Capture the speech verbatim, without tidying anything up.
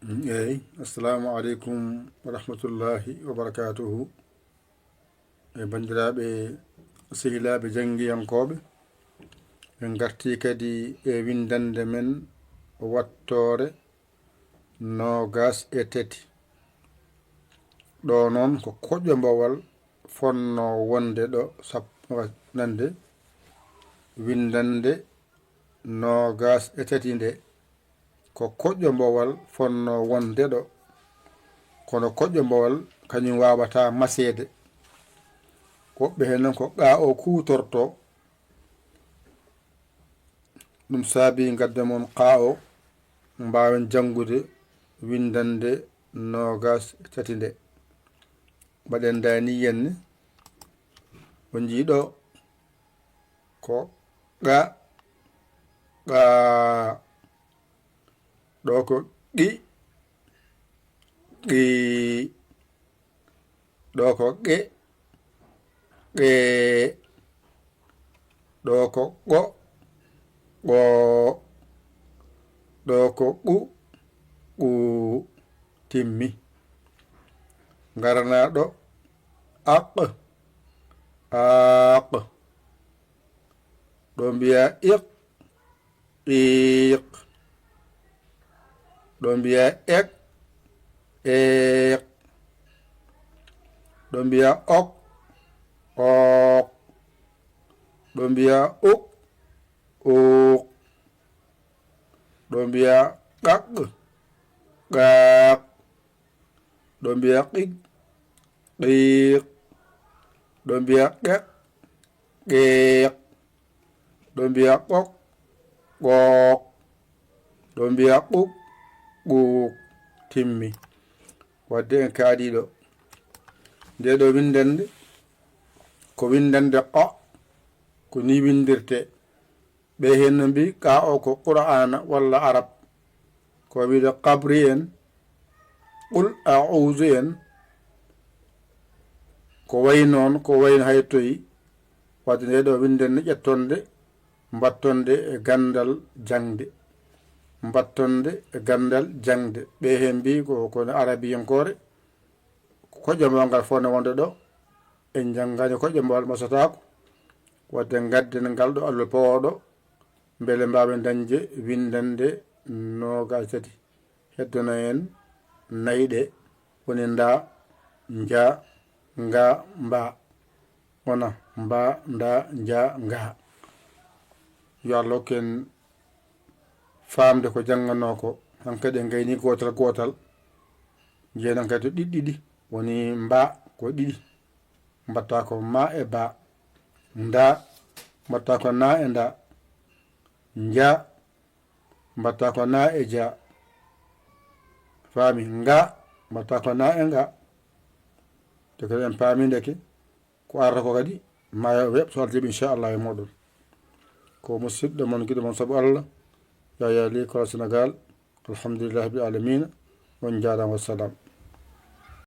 Eyi, assalamu aleykum wa rahmatullahi wa barakatuhu. E banndiraaɓe sehilaaɓe janngiyankooɓe, en ngartii kadi e winndannde men wattoore noogas e tati. Ɗo noon ko koƴombowal fonnoo wonde ɗo sappo, nande winndannde noogas e tati nde. Ko koƴombowal fonnoo wonde ɗo, kono koƴombowal kañum waawataa maseede. Woɓɓe heen noon ko qa o kuutortoo. Ɗum saabii ngadden mon qa o, mbaawen janngude winndannde noogas e tati nde. Mbaɗen ndani yenne, o njii ɗo ko qa, qa, ɗo ko qi, qi, ɗo ko qe, qe, ɗo ko qo, qo, ɗo ko qu, qu, timmi. Ngarana ɗo aq, aq, ɗo mbiya iq, iq, ɗo mbiya ek, ek, ɗo mbiya ok, ok, ɗo mbiya uk, uk, ɗo mbiya qaq, qaq, ɗo mbiya qiq, qiq, ɗo mbiya qeq, qeq, ɗo mbiya qok, qok, ɗo mbiya quk, quk. Timmi. Wadde en kaaɗii ɗo. Nde ɗo winndannde ko winndannde qa, ko ni winndirtee. Ɓe heen no mbii qa o ko Qur'aana walla Arab, ko wiide qabri en, qul a'uuzu en, ko wayi noon, ko wayi no hay toyi. Wadde nde ɗo winndannde ƴettonde, mbattonde e ganndal jaŋde, mbattonde e ganndal jaŋde. Ɓe heen mbii ko, ko no arabiyankoore, ko koƴombowal ngal fonnoo wonde ɗo, en njanngaani koƴombowal masataako. Wadde ngadden ngal ɗo Allah powooɗo, mbele mbaawen dañde winndannde noogas e tati. Heddana en nayi ɗe, woni nda, nja, nga, mba. Wona mba, nda, nja, nga. Yo Allah hokku en faamde ko jannganoo ko. Hankadi en ngayni gootal gootal. Njeenen kadi to ɗiɗi ɗiɗi. Woni mba ko ɗiɗi. Mbatta ko ma e ba. Nda, mbatta ko na e nda. Nja, mbatta ko na e ja. Faami? Nga, mbatta ko na e nga. Te kadi en paami ndeke ko arata ko kadi ma yo weeɓ so Allah jaɓi inchallah e mooɗon. Ko musidɗo mon, giɗo mon sabu Allah, Yaya Ly Kora Sénégal. Alhamdulillahi rabbil alamina. On njaaraama, wassalam.